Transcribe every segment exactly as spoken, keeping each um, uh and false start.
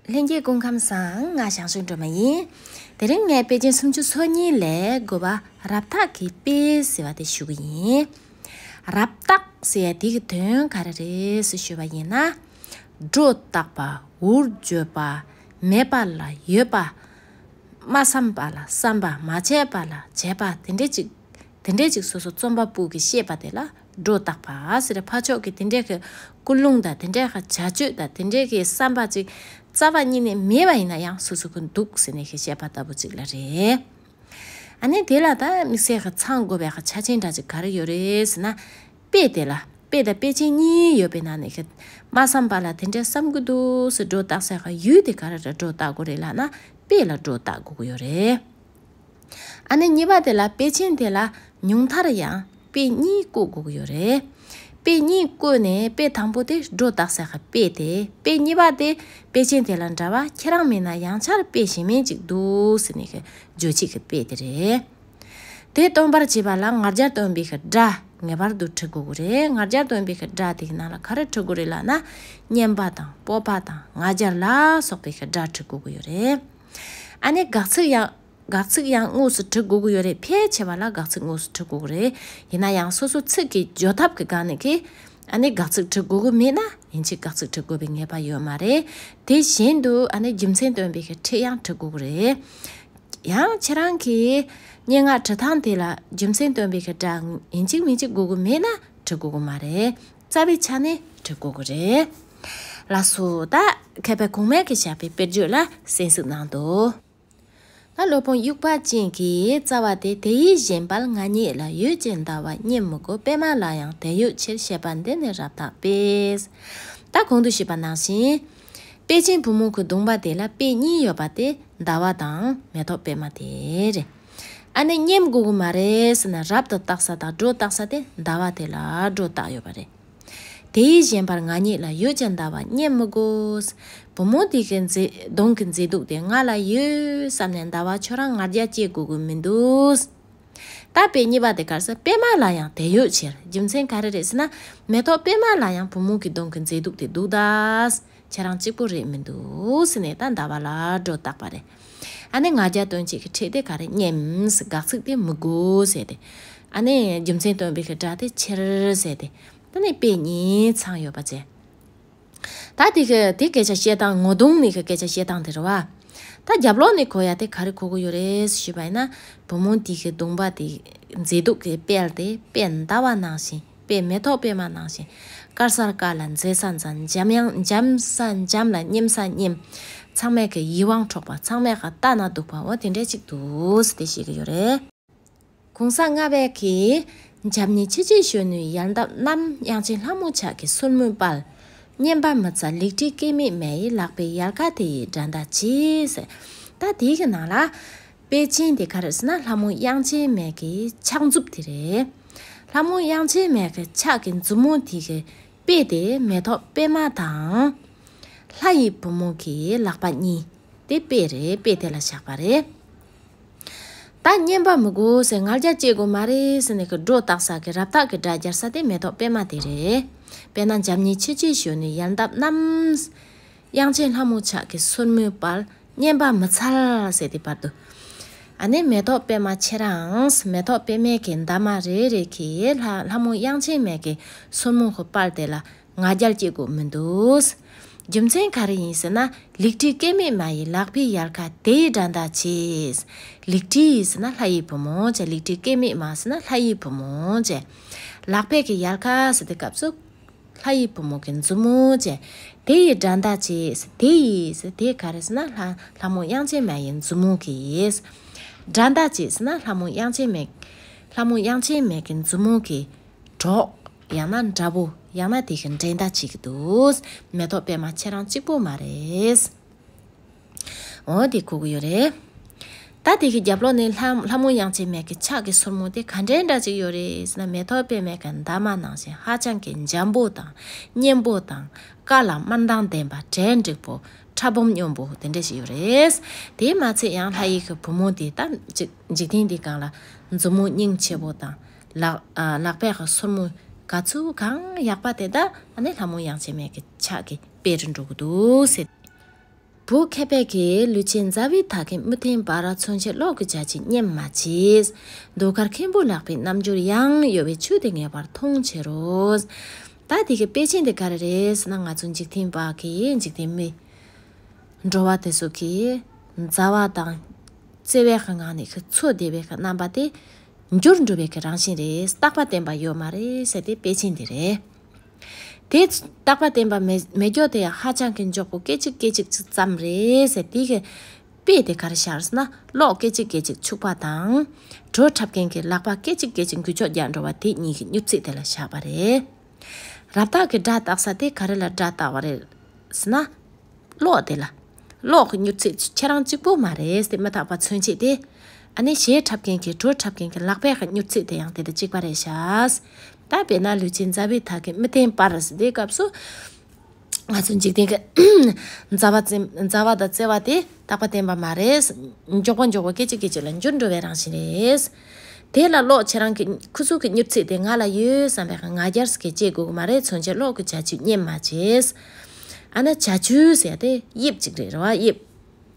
ལྷན་རྒྱས་སྐུ་ཁམས་བཟང་། ང་ཞང་ཞུང་སྒྲོལ་མ་ཡིན། དེ་རིང་ངས་དཔེ་ཅན་སུམ་ཅུ་སོ་གཉིས་ལས་དགུ་པ་རབ་རྟགས་ཀྱི་དཔེ་ཟེར་བ་དེ་ཞུ་གི་ཡིན། རབ་རྟགས་ཟེར་ཡ་དེ་གི་དོན་ག་རེ་རེད་ཟེར་ཞུས་པ་ཡིན་ན། སྒྲོ་བཏགས་པ། འུར་བརྗོད་པ། མེད་པ་ལ་ཡོད་པ། མ་བསམ་པ་ལ་བསམ་པ། མ་བྱས་པ་ལ་བྱས་པ། དེ་འདྲས་ཅིག་དེ་འདྲས་ཅིག་སོ་སོ་རྩོམ་པ་པོ་གིས་བཤད་པ་དེ་ལ་སྒྲོ་བཏགས་པ་ཟེར། ཕར་ཕྱོགས་ཀྱི་དེ་འདྲས་ཀྱི་ཀུན་སློང་དང་དེ་འདྲས་ཀྱི་བྱ་སྤྱོད་དང་དེ་འདྲས་ཀྱི་བསམ་པ་ཅིག་རྩ་བ་ཉིད་ནས་མེད་པ་ཡིན་ན་ཡང་སོ་སོ་གི་འདུག་ཟེར་ནས་ཀྱི་བཤད་པ་ལྟ་བུ་ཅིག་ལ་རེད། ཨ་ནི་དེ་ལ་ད་དམིགས་བསལ་གྱི་ཚང་དགོས་པའི་ཀྱི་ཆ་རྐྱེན་འདྲ་ཅིག་ག་རེ་ཡོད་རེད་ཟེར་ན། དཔེ་དེ་ལ་དཔེ་དང་དཔེ་ཅན་གཉིས་ཡོད་པའི་ནང་ནས་ཀྱི་མ་བསམ་པ་ལ་དེ་འདྲས་བསམ་གྱི་འདུག་ཟེར་སྒྲོ་བཏགས་ས་ཀྱི་ཡུལ་དེ་ག་རེ་ལ་སྒྲོ་བཏགས་དགོས་རེད་ལབ་ན། དཔེ་ལ་སྒྲོ་བཏགས་དགོས་ཀྱི་ཡོད་རེད། ཨ་ནི་གཉིས་པ་དེ་ལ་དཔེ་ཅན་དེ་ལ་ཉུང་མཐར་ཡང་དཔེ་གཉིས་བཀོད་དགོས་ཀྱི་ཡོད་རེད། དཔེ་གཉིས་བཀོད་ནས་དཔེ་དང་པོ་དེ་སྒྲོ་བཏགས་ས་ཀྱི་དཔེ་དེ། དཔེ་གཉིས་པ་དེ་དཔེ་ཅན་དེ་ལ་འདྲ་བ་ཁྱེད་རང་མིན་ན་ཡང་བསྐྱར་དཔེ་གཞན་མིན་ཅིག་འདུག་ཟེར་ནས་ཀྱི་བརྗོད་བྱེད་ཀྱི་དཔེ་དེ་རེད། དེ་སྟོན་པར་བྱེད་པ་ལ་ང་རྒྱལ་སྟོན་པའི་ཀྱི་སྒྲ་ངེས་པར་དུ་འབྲི་དགོས་ཀྱི་རེད། ང་རྒྱལ་སྟོན་པའི་ཀྱི་སྒྲ་དེ་གི་ནང་ལ་ག་རེ་འབྲི་དགོས་རེད་ལབ་ན། སྙན་པ་དང་སྤོབས་པ་དང་ང་རྒྱལ་ལ་སོགས་པའི་ཀྱི་སྒྲ་འབྲི་དགོས་ཀྱི་ཡོད་རེད། ཨ་ནི་དགག་ཚིག་ཡང་དགག་ཚིག་ཡང་དངོས་སུ་འབྲི་དགོས་ཀྱི་ཡོད་རེད། ཕལ་ཆེ་བ་ལ་དགག་ཚིག་དངོས་སུ་འབྲི་དགོས་ཀྱི་རེད། ཡིན་ན་ཡང་སོ་སོ་ཚིག་གི་སྦྱོར་ཐབས་ཀྱི་སྒང་ནས་ཀྱི་ཨ་ནི་དགག་ཚིག་འབྲི་དགོས་ཀྱི་མེད་ན་ཡིན་གཅིག་དགག་ཚིག་འབྲི་དགོས་པའི་ངེས་པ་ཡོད་མ་རེད། དེ་བཞིན་དུ་ཨ་ནི་རྒྱུ་མཚན་སྟོན་པའི་ཀྱི་ཕྲད་ཡང་འབྲི་དགོས་ཀྱི་རེད། ཡང་ཁྱེད་རང་གིས་སྙན་ངག་འབྲི་སྟངས་དེ་ལ་རྒྱུ་མཚན་སྟོན་པའི་ཀྱི་སྒྲ་ཡིན་གཅིག་མིན་གཅིག་དགོས་ཀྱི་མེད་ན་འབྲི་དགོས་ཀྱི་མ་རེད། རྩ་བའི་ཆ་ནས་འབྲི་དགོས་ཀྱི་རེད། ལགས་སོ། ད་མཁས་པ་གོང་མས་ཀྱི་བཞག་པའི་དཔེར་བརྗོད་ལ་གསན་གཟིགས་གནང་དོ། ད་སློབ་དཔོན་དབྱུག་པ་ཅན་གྱི་རྩ་བ་སྟེ། དེ་ཡིས་བཞིན་པར་ང་ཉིད་ལ་ཡོད་ཅེས་འདའ་བ་སྙེམས་མི་དགོས། པད་མ་ལ་ཡང་དེ་ཡོད་ཕྱིར། ཞེས་པ་འདི་ནི་རབ་རྟགས་པས། ད་གོང་དུ་ཞུས་པ་ནང་བཞིན། དཔེ་ཅན་བུ་མོ་གི་གདོང་པ་དེ་ལ་དཔེ་གཉིས་ཡོད་པ་སྟེ། འདའ་བ་དང་མེ་ཏོག་པད་མ་དེ་རེད། ཨ་ནི་སྙེམས་དགོས་ཀྱི་མ་རེད་ཟེར་ན། རབ་ཏུ་བཏགས་ས་དང་སྒྲོ་བཏགས་ས་དེ་འདའ་བ་དེ་ལ་སྒྲོ་བཏགས་ཡོད་པ་རེད། དེ་ཡིས་བཞིན་པར་ང་ཉིད་ལ་ཡོད་ཅེས་འདའ་བ་སྙེམས་མི་དགོས། བུ་མོ་དེ་གི་མཛེས་གདོང་གི་མཛེས་སྡུག་དེ་ང་ལ་ཡོད་བསམ་ནས་འདའ་བ་ཁྱོད་རང་ང་རྒྱལ་སྐྱེ་དགོས་ཀྱི་མི་འདུག་ད་དཔེ་གཉིས་པ་དེ་གར་ས། པད་མ་ལ་ཡང་དེ་ཡོད་ཕྱིར། རྒྱུ་མཚན་ག་རེ་རེད་ཟེར་ན། མེ་ཏོག་པད་མ་ལ་ཡང་བུ་མོ་གི་གདོང་གི་མཛེས་སྡུག་དེ་འདུག་ད། ཁྱེད་རང་གཅིག་པོ་རེད་མི་འདུག་ཟེར་ནས་ད་འདའ་བ་ལ་སྒྲོ་བཏགས་པ་རེད། ཨ་ནི་ང་རྒྱལ་སྟོན་བྱེད་ཀྱི་ཕྲད་དེ་ག་རེ། སྙེམས། དགག་ཚིག་དེ་མི་དགོས་ཟེར་ཏེ། ཨ་ནི་རྒྱུ་མཚན་སྟོན་པའི་གི་སྒྲ་དེ་ཕྱིར་ཟེར་ཏེ། ད་ནི་དཔེ་གཉིས་ཚང་ཡོད་པ་བྱས། ད་དེ་གི་དེ་སྐད་ཆ་བཤད་སྟངས། ངོ་གདོང་ནས་གི་སྐད་ཆ་བཤད་སྟངས་དེ་རེད་བ། ད་རྒྱབ་ལོགས་ནས་གོ་ཡ་དེ་ག་རེ་གོ་གི་ཡོད་རེད་ཞུས་པ་ཡིན་ན། བུ་མོ་དེ་གི་གདོང་པ་དེ་མཛེས་སྡུག་གི་དཔལ་དེ་དཔེ་འདའ་བ་ནང་བཞིན། དཔེ་མེ་ཏོག་པད་མ་ནང་བཞིན། དཀར་སར་དཀར་ལ་མཛེས་ས་མཛེས། འཇམ་ཡང་འཇམ་ས་འཇམ་ལ་སྙེམས་ས་སྙེམས། ཚང་མས་ཀྱི་ཡིད་དབང་འཕྲོག་པ། ཚང་མས་ཀྱི་ལྟ་ན་སྡུག་པ། འོ་དེ་འདྲས་ཅིག་འདུག་ཟེར་ཏེ་བཤད་ཀྱི་ཡོད་རེད། གོང་ས་ལྔ་པས་ཀྱི། འཇམ་མཉེན་ཆུ་སྐྱེས་གཞོན་ནུའི་ཡལ་འདབ་རྣམས། དབྱངས་ཅན་ལྷ་མོ་ཕྱག་གི་སོར་མོས་དཔལ། སྙན་པ་མི་འཚལ་ལེགས་བྲིས་སྐྱེ་མེད་མེ་ཡི། ལག་པའི་ཡལ་ག་དེ་ཡིས་འགྲན་ཟླ་ཆེ་ཟེར། ད་དེའི་གི་ནང་ལ། དཔེ་ཅན་དེ་ག་རེ་ཟེར་ན། ལྷ་མོ་དབྱངས་ཅན་མེ་གི་ཕྱག་མཛུབ་དེ་རེད། ལྷ་མོ་དབྱངས་ཅན་མེ་གི་ཕྱག་གི་མཛུབ་མོ་དེ་གི་དཔེ་དེ་མེ་ཏོག་པད་མ་དང་། ལྷ་ཡི་བུ་མོ་གི་ལག་པ་གཉིས་དེ་དཔེ་རེད། དཔེ་དེ་ལ་བཞག་པ་རེད། ད་སྙེམས་པ་མི་དགོས་ཟེར། ང་རྒྱལ་སྐྱེ་དགོས་མ་རེད་ཟེར་ནས་ཀྱི་སྒྲོ་བཏགས་ས་གི་རབ་རྟགས་ཀྱི་སྒྲ་སྦྱར་ས་དེ་མེ་ཏོག་པད་མ་དེ་རེད། དཔེར་ན། འཇམ་མཉེན་ཆུ་སྐྱེས་གཞོན་ནུའི་ཡལ་འདབ་རྣམས། དབྱངས་ཅན་ལྷ་མོ་ཕྱག་གི་སོར་མོས་དཔལ། སྙན་པ་མི་འཚལ་ཟེར་དེ་བར་དུ། ཨ་ནི་མེ་ཏོག་པད་མ་ཁྱེད་རང་། མེ་ཏོག་པད་མའི་གི་འདབ་མ་རེ་རེ་གི་ལྷ་ལྷ་མོ་དབྱངས་ཅན་མའི་གི་སོར་མོ་གི་དཔལ་དེ་ལ་ང་རྒྱལ་སྐྱེ་དགོས་མི་འདུག་རྒྱུ་མཚན་ག་རེ་ཡིན་ཟེར་ན། ལེགས་བྲིས་སྐྱེ་མེད་མ་ཡི། ལག་པའི་ཡལ་ག་དེ་ཡིས་འགྲན་ཟླ་ཆེ། ལེགས་བྲིས་ཟེར་ན་ལྷ་ཡི་བུ་མོ་བྱས། ལེགས་བྲིས་སྐྱེ་མེད་མ་ཟེར་ན་ལྷ་ཡི་བུ་མོ་བྱས། ལག་པའི་གི་ཡལ་ག་ཟེར་དེ་སྐབས་སུ། ལྷ་ཡི་བུ་མོ་གི་མཛུབ་མོ་བྱས། དེ་ཡིས་འགྲན་ཟླ་ཆེ། དེ་ཡིས་ཟེར་དེ་ག་རེ་ཟེར་ན། ལྷ་ལྷ་མོ་དབྱངས་ཅན་མ་ཡི་མཛུབ་མོ་གིས། འགྲན་ཟླ་ཆེ་ཟེར་ན་ལྷ་མོ་དབྱངས་ཅན་མ། ལྷ་མོ་དབྱངས་ཅན་མ་གི་མཛུབ་མོ་གིས། གྲོགས། ཡང་ན་འདྲ་པོ། ཡང་ན་དེ་གི་འགྲན་ཟླ་བྱེད་ཀྱི་འདུག་མེ་ཏོག་པད་མ་ཁྱེད་རང་གཅིག་པོ་མ་རེད། འོ་དེ་གོ་གི་ཡོད་རེད། ད་དེ་གི་རྒྱབ་ལོགས་ནས་ལྷ་ལྷ་མོ་དབྱངས་ཅན་མ་གི་ཕྱག་གི་སོར་མོ་དེ་ག་འདྲའི་འདྲ་ཅིག་ཡོད་རེད་ཟེར་ན། མེ་ཏོག་པད་མ་གི་འདབ་མ་ནང་བཞིན་ཧ་ཅང་གི་འཇམ་པོ་དང་། སྙན་པོ་དང་། དཀར་ལ་དམར་མདངས་ལྡན་པ། གྲལ་འགྲིག་པོ། ཕྲ་སྦོམ་སྙོམས་པོ་དེ་འདྲ་ཞིག་ཡོད་རེད། དེས་མ་ཚད་ཡང་ལྷ་ཡི་གི་བུ་མོ་དེ་ད་འཇིག་འཇིག་རྟེན་འདིའི་སྒང་ལ་མཛུབ་མོ་སྙིང་རྗེ་པོ་དང་། ལག་ཨ་ལག་པའི་གི་སོར་མོ་ག་ཚོད་གང་ཡག་པ་དེ་ད་ཨ་ནི་ལྷ་མོ་དབྱངས་ཅན་མ་གི་ཕྱག་གི་དཔེ་རུ་འགྲོ་གི་འདུག་ཟེར། བུ་མཁས་པས་ཀྱིས་ལུས་ཅན་མཛའ་བའི་མཐའ་ཀུན་མི་བརྟན་པར། མཚོན་ཆེད་གློག་གི་བྱ་བྱེད་སྙེམས་མ་བྱེད། ཟློས་གར་མཁན་པོ་ལག་པའི་རྣམ་འགྱུར་ཡང་། གཡོ་བའི་ཆོས་དེ་ངེས་པར་མཐོང་ཕྱིར་རོ། ད་དེ་གི་དཔེ་ཅན་དེ་ག་རེ་རེད་ཟེར་ན། ང་ཚོ་འཇིག་རྟེན་པ་གི་འཇིག་རྟེན་མི་འགྲོ་བ་དེ་ཚོ་གི་མཛའ་བ་དང་བརྩེ་བའི་གི་ངང་ནས་གི་འཚོ་བསྡད་པའི་གི་རྣམ་པ་དེ་འགྱུར་འགྲོ་བའི་གི་རང་བཞིན་རེད། རྟག་པ་བརྟན་པ་ཡོད་མ་རེད་ཟེར་དེ་དཔེ་ཅན་དེ་རེད། དེ་རྟག་པ་བརྟན་པ་མེད་མེད་རྒྱུ་དེ་ཧ་ཅང་གི་མགྱོགས་པོ་སྐད་ཅིག་སྐད་ཅིག་ཙམ་རེད་ཟེར། དེ་གི་དཔེ་དེ་ག་རེ་བཞག་ཟེར་ན། གློག་སྐད་ཅིག་སྐད་ཅིག་འཁྱུག་པ་དང་། བྲོ་འཁྲབ་མཁན་གྱི་ལག་པ་སྐད་ཅིག་སྐད་ཅིག་འགུལ་ཕྱོགས་རྒྱག་འགྲོ་བ་དེ་གཉིས་ཀྱི་མྱུར་ཚད་དེ་ལ་བཞག་པ་རེད། རབ་བཏགས་ཀྱི་སྒྲ་བཏགས་ས་དེ་ག་རེ་ལ་སྒྲ་བཏགས་པ་རེད་ཟེར་ན། གློག་དེ་ལ། གློག་གི་མྱུར་ཚད་ཁྱེད་རང་གཅིག་པོ་མ་རེད་ཟེར། མི་རྟག་པ་མཚོན་བྱེད་དེ། ཨ་ནི་གཞས་འཁྲབ་མཁན་གྱི་བྲོ་འཁྲབ་མཁན་གྱི་ལག་པའི་གི་མྱུར་ཚད་དེ་ཡང་དེ་དང་གཅིག་པ་རེད་ཤག་ད་དཔེར་ན་ལུས་ཅན་མཛའ་བའི་མཐའ་ཀུན་མི་བརྟན་པར་ཟེར་དེའི་སྐབས་སུ། ང་ཚོ་འཇིག་རྟེན་གྱི་མཛའ་བ་བཙེམ་མཛའ་བ་དང་བརྩེ་བ་དེ་རྟག་པ་བརྟན་པ་མ་རེད། མགྱོགས་པོ་མགྱོགས་པོ་སྐད་ཅིག་སྐད་ཅིག་ལ་འགྱུར་འགྲོ་བའི་རང་བཞིན་རེད། དེ་ལ་གློག་ཁྱེད་རང་གི་ཁུ་ཚུར་གྱི་མྱུར་ཚད་དེ་ང་ལ་ཡོད་བསམ་པའི་ང་རྒྱལ་ཟེར་གྱི་བྱེད་དགོས་ཀྱི་མ་རེད། མཚོན་ཆེད་གློག་གི་བྱ་བྱེད་སྙེམས་མ་བྱེད། ཨ་ན་བྱ་བྱེད་ཟེར་ཡ་དེ་དབྱིབས་གཅིག་རེད། རེད་བ། དབྱིབས་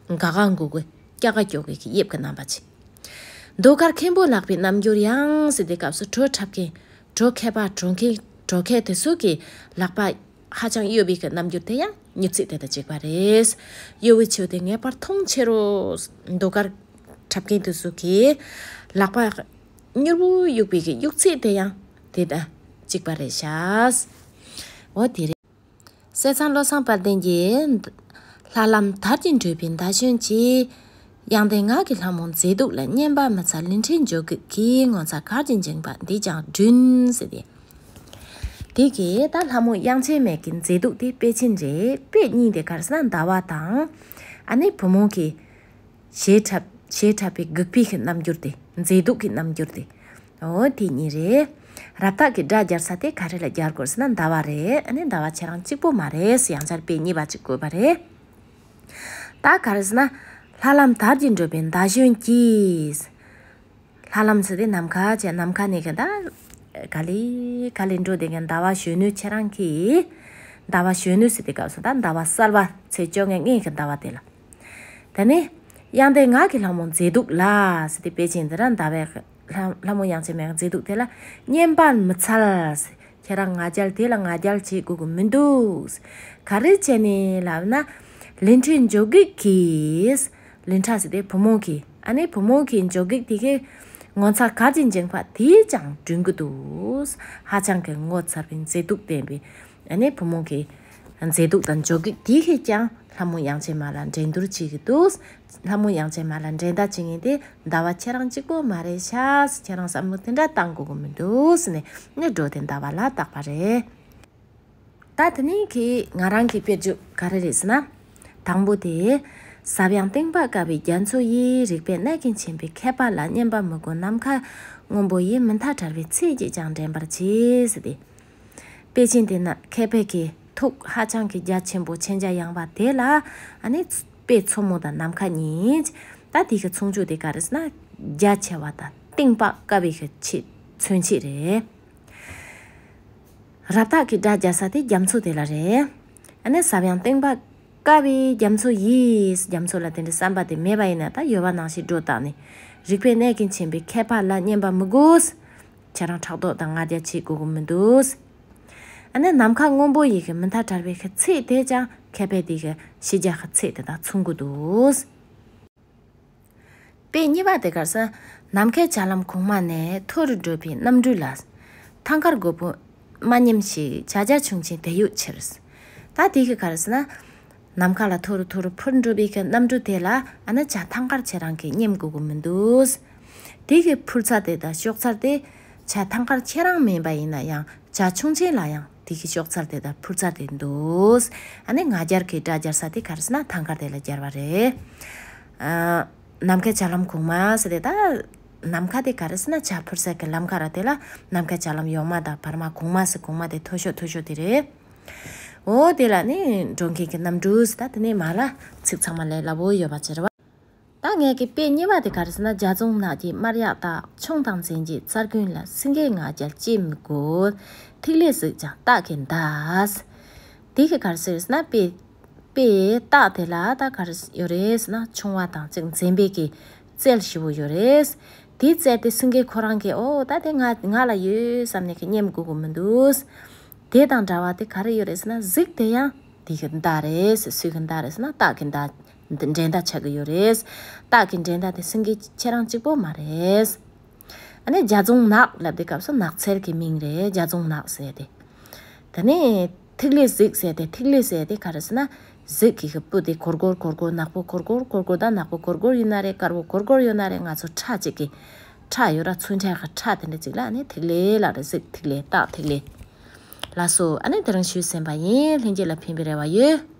འགའ་འགའ་འགུལ་དགོས། སྐྱ་ཀ་སྐྱོ་གི་དབྱིབས་ཀྱི་རྣམ་པ་ཅིག་ཟློས་གར་མཁན་པོ་ལག་པའི་རྣམ་འགྱུར་ཡང་ཟེར་དེ་སྐབས་སུ་བྲོ་འཁྲབ་མཁན་བྲོ་མཁས་པ་བྲོ་མཁན་བྲོ་མཁས་དེ་ཚོ་གི་ལག་པ་ཧ་ཅང་གཡོ་བའི་གི་རྣམ་འགྱུར་དེ་ཡང་མྱུར་ཚད་དེ་དང་གཅིག་པ་རེད། གཡོ་བའི་ཆོས་དེ་ངེས་པར་མཐོང་ཕྱིར་རོ། ཟློས་གར་འཁྲབ་མཁན་དེ་ཚོ་གི་ལག་པ་མྱུར་པོ་གཡུག་པའི་གི་གཡུག་ཚད་དེ་ཡང་དེ་དང་གཅིག་པ་རེད་ཤག་འོ་དེ་རེད། གསེར་ཚང་བློ་བཟང་དཔལ་ལྡན་གྱིས། ལྷ་ལམ་དར་གྱིས་བགྲོད་པའི་ཟླ་གཞོན་གྱིས། དབྱངས་ལྡན་ངག་གི་ལྷ་མོ་མཛེས་སྡུག་ལ། སྙན་པ་མི་འཚལ་ལི་ཁྲིའི་འཇོ་སྒེག་གིས། ངོ་མཚར་གར་གྱིས་འགྱིང་བ་འདིས་ཀྱང་དྲུང་ཟེར་ཏེ། དེ་གི་ད་ལྷ་མོ་དབྱངས་ཅན་མའི་གི་མཛེས་སྡུག་དེ་དཔེ་ཅན་རེད། དཔེ་གཉིས་དེ་ག་རེ་ཟེར་ན་ཟླ་བ་དང་། ཨ་ནི་བུ་མོ་གི་གཞས་འཁྲབ་གཞས་འཁྲབ་པའི་སྒེག་པའི་གི་རྣམ་འགྱུར་དེ། མཛེས་སྡུག་གི་རྣམ་འགྱུར་དེ། འོ་དེ་གཉིས་རེད། རབ་བཏགས་ཀྱི་སྒྲ་སྦྱར་ས་དེ་ག་རེ་ལ་སྦྱར་དགོས་ཟེར་ན་ཟླ་བ་རེད། ཨ་ནི་ཟླ་བ་ཁྱེད་རང་གཅིག་པོ་མ་རེད། ཡང་བསྐྱར་དཔེ་གཉིས་པ་གཅིག་བཀོད་པ་རེད། ད་ག་རེ་ཟེར་ན། ལྷ་ལམ་དར་གྱིས་བགྲོད་པའི་ཟླ་གཞོན་གྱིས། ལྷ་ལམ་ཟེར་དེ་ནམ་མཁའ་བྱས། ནམ་མཁའ་ནས་གི་ད་ག་ལེ་ག་ལེ་འགྲོ་བསྡད་མཁན་ཟླ་བ་གཞོན་ནུ་ཁྱེད་རང་གིས། ཟླ་བ་གཞོན་ནུ་ཟེར་དེ་སྐབས་སུ་ད་ཟླ་བ་གསར་པ་ཚེས་བཅོ་ལྔའི་སྔོན་གྱི་ཟླ་བ་དེ་ལ། དེ་ནས་དབྱངས་ལྡན་ངག་གི་ལྷ་མོ་མཛེས་སྡུག་ལ་ཟེར་དེ་དཔེ་ཅན་དེ་ར་ཟླ་བའི་ལྷ་ལྷ་མོ་དབྱངས་ཅན་མའི་མཛེས་སྡུག་དེ་ལ་སྙན་པར་མི་འཚལ་ཟེར། ཁྱེད་རང་ང་རྒྱལ་དེ་ལ་ང་རྒྱལ་བྱེད་དགོས་ཀྱི་མི་འདུག་ག་རེ་བྱས་ནས་ལབ་ན། ལི་ཁྲིའི་འཇོ་སྒེག་གིས། ལི་ཁྲ་ཟེར་དེ་བུ་མོ་གི། ཨ་ནི་བུ་མོ་གི་འཇོ་སྒེག་དེ་གིས་ངོ་མཚར་གར་གྱིས་འགྱིང་བ་དེས་ཀྱང་དྲུང་གི་འདུག་ཧ་ཅང་གི་ངོ་མཚར་བའི་མཛེས་སྡུག་ལྡན་པའི། ཨ་ནི་བུ་མོ་གི་མཛེས་སྡུག་དང་འཇོ་སྒེག་དེ་གིས་ཀྱང་ལྷ་མོ་དབྱངས་ཅན་མ་ལ་འགྲན་བསྡུར་བྱེད་ཀྱི་འདུག་ལྷ་མོ་དབྱངས་ཅན་མ་ལ་འགྲན་ཟླ་བྱེད་མཁན་དེ་ཟླ་བ་ཁྱེད་རང་གཅིག་པོ་མ་རེད་ཤག་ཁྱེད་རང་བསམ་བློ་དེ་འདྲ་བཏང་དགོས་ཀྱི་མི་འདུག་ཟེར་ནས་ནི་འགྲོ་དེ་ཟླ་བ་ལ་བཏགས་པ་རེད། ད་དེ་ནས་ཁྱེད་ང་རང་གི་དཔེར་བརྗོད་ག་རེ་རེད་ཟེར་ན། དང་པོ་དེ། ཟབ་ཡངས་སྟེང་པ་དཀའ་བའི་རྒྱ་མཚོ་ཡིས། རིག་པའི་གནད་ཀྱིས་མཁྱེན་པའི་མཁས་པ་ལ། སྙན་པ་མི་དགོས་ནམ་མཁའ་སྔོན་པོ་ཡིས། མུ་མཐའ་བྲལ་བའི་ཚད་ཀྱིས་ཀྱང་འགྲན་པར་བྱེད་ཟེར་ཏེ། དཔེ་ཅན་དེ་ན་མཁས་པའི་གི་ཐུགས་ཧ་ཅང་གི་རྒྱ་ཆེན་པོ་མཁྱེན་རྒྱ་ཡངས་པ་དེ་ལ་ཨ་ནི་དཔེ་མཚོ་མོ་དང་ནམ་མཁའ་གཉིས། ད་དེ་གི་མཚུངས་ཆོས་དེ་ག་རེ་ཟེར་ན་རྒྱ་ཆེ་བ་དང་སྟེང་པ་དཀའ་བའི་གི་ཆེད་མཚོན་བྱེད་རེད། རབ་བཏགས་ཀྱི་སྒྲ་སྦྱར་ས་དེ་རྒྱ་མཚོ་དེ་ལ་རེད། ཨ་ནི་ཟབ་ཡངས་སྟེང་པ་དཀའ་བའི་རྒྱ་མཚོ་ཡིས། རྒྱ་མཚོ་ལ་དེ་འདྲའི་བསམ་པ་དེ་མེད་པ་ཡིན་ན་ད་ཡོད་པ་ནང་བཞིན་སྒྲོ་བཏགས་ནས། རིག་པའི་གནད་ཀྱིས་མཁྱེན་པའི་མཁས་པ་ལ་སྙན་པ་མི་དགོས། ཁྱེད་རང་ཕྲག་དོག་དང་ང་རྒྱལ་བྱེད་དགོས་ཀྱི་མི་འདུག་ཨ་ནི་ནམ་མཁའ་སྔོན་པོ་ཡི་གི་མུ་མཐའ་བྲལ་བའི་གི་ཚད་དེ་ཀྱང་མཁས་པའི་དེ་གི་ཤེས་རྒྱ་གི་ཚད་དེ་དང་མཚུངས་ཀྱི་འདུག་དཔེ་གཉིས་པ་དེ་ག་རེ་ཟེར། ནམ་མཁའི་བྱ་ལམ་གོང་མ་ནས། མཐོ་རུ་བགྲོད་པའི་གནམ་གྲུ་ལ། ཐང་དཀར་མགོ་བོས་མ་སྙེམས་ཤིག་བྱ་རྒྱལ་ཁྱུང་ཆེན་དེ་གཡོག་ཕྱིར། ད་དེ་གི་ག་རེ་ཟེར་ན། ནམ་མཁའ་ལ་མཐོ་རུ་མཐོ་རུ་འཕུར་འགྲོ་བའི་གི་གནམ་གྲུ་དེ་ལ་ཨ་ནི་བྱ་ཐང་དཀར་ཁྱེད་རང་གིས་སྙེམས་དགོས་ཀྱི་མི་འདུག་དེ་གི་འཕུར་ཚད་དེ་དང་གཤོག་ཚད་དེ་བྱ་ཐང་དཀར་ཁྱེད་རང་མིན་པ་ཡིན་ན་ཡང་བྱ་ཁྱུང་ཆེན་ལ་ཡང་དེ་གི་གཤོག་ཚད་དེ་དང་འཕུར་ཚད་དེ་འདུག་ཨ་ནི་ང་རྒྱལ་གྱི་སྒྲ་སྦྱར་ས་དེ་ག་རེ་ཟེར་ན་ཐང་དཀར་དེ་ལ་སྦྱར་བ་རེད། ཨ། ནམ་མཁའི་བྱ་ལམ་གོང་མ་ཟེར་དེ་ད། ནམ་མཁའ་དེ་ག་རེ་ཟེར་ན་བྱ་འཕུར་ས་གི་ལམ་ཁ་ར་དེ་ལ་ནམ་མཁའི་བྱ་ལམ་གོང་མ་དང་བར་མ་གོང་མ་ཟེར་གོང་མ་དེ་མཐོ་ཤོས་མཐོ་ཤོས་དེ་རེད། འོ་དེ་ལ་ནི་འགྲོ་མཁན་གྱི་གནམ་གྲུ་ཟེར། ད་དེ་ནས་མར་ལ་ཚིག་ཚང་མ་ལས་སླ་པོ་ཡོད་པ་ཟེར་བ། ད་ངས་ཀྱི་དཔེ་གཉིས་པ་དེ་ག་རེ་ཟེར་ན། རྒྱ་རྫོང་ནགས་ཀྱི་དམར་གཡག་དག་ཆུང་དང་མཚན་གྱི་རྩར་ཀུན་ལ། སེང་གེའི་ང་རྒྱལ་བྱེད་མི་དགོས། ཐིག་ལེ་གཟིགས་ཀྱང་སྟག་གི་མདའ། དེ་གི་ག་རེ་ཟེར་ན་དཔེ། པའི་སྟག་དེ་ལ་ད་ག་རེ་ཡོད་རེད་ཟེར་ན། ཆུང་བ་དང་གཅིག་འཛེམ་པའི་གི་རྩལ་ཞེ་པོ་ཡོད་རེད། དེའི་རྩལ་དེ་སེང་གེ་ཁོ་རང་གིས་ཨོ་ད་དེ་ང་ང་ལ་ཡོད་བསམ་ནས་གི་སྙེམས་དགོས་ཀྱི་མི་འདུག་དེ་དང་འདྲ་བ་དེ་ག་རེ་ཡོད་རེད་ཟེར་ན། གཟིག་དེ་ཡང་དེ་གི་མདའ་རེད། སུ་གི་མདའ་རེད་ཟེར་ན། སྟག་གི་མདའ། འགྲན་ཟླ་ཆགས་ཀྱི་ཡོད་རེད། སྟག་གི་འགྲན་ཟླ་དེ་སེང་གེ་ཁྱེད་རང་གཅིག་པོ་མ་རེད། ཨ་ནི་རྒྱ་རྫོང་ནག་ལབ་དུས་སྐབས་སུ་ནགས་ཚལ་གྱི་མིང་རེད། རྒྱ་རྫོང་ནག་ཟེར་དེ། དེ་ནས་ཐིག་ལེ་གཟིག་ཟེར་དེ། ཐིག་ལེ་ཟེར་དེ་ག་རེ་ཟེར་ན། གཟིག་གི་སྤུ་དེ་གོར་གོར་གོར་གོར། ནག་པོ་གོར་གོར་གོར་གོར་དང་། ནག་པོ་གོར་གོར་ཡིན་ན་རེད། དཀར་པོ་གོར་གོར་ཡོད་ན་རེད། ང་ཚོ་ཁྲ་གཅིག་གི་ཁྲ་ཡོད་ར། ཚུན་ཆད་ཀྱི་ཁྲ་དེ་འདྲ་གཅིག་ལ་ཨ་ནི་ཐིག་ལེ་ལབ་རེད། གཟིག་ཐིག་ལེ། སྟག་ཐིག་ལེ། ལགས་སོ། ཨ་ནི་དེ་རིང་ཞུས་ཟིན་པ་ཡིན། ལྷན་རྒྱས་ལ་ཕན་པའི་རེ་བ་ཡོད།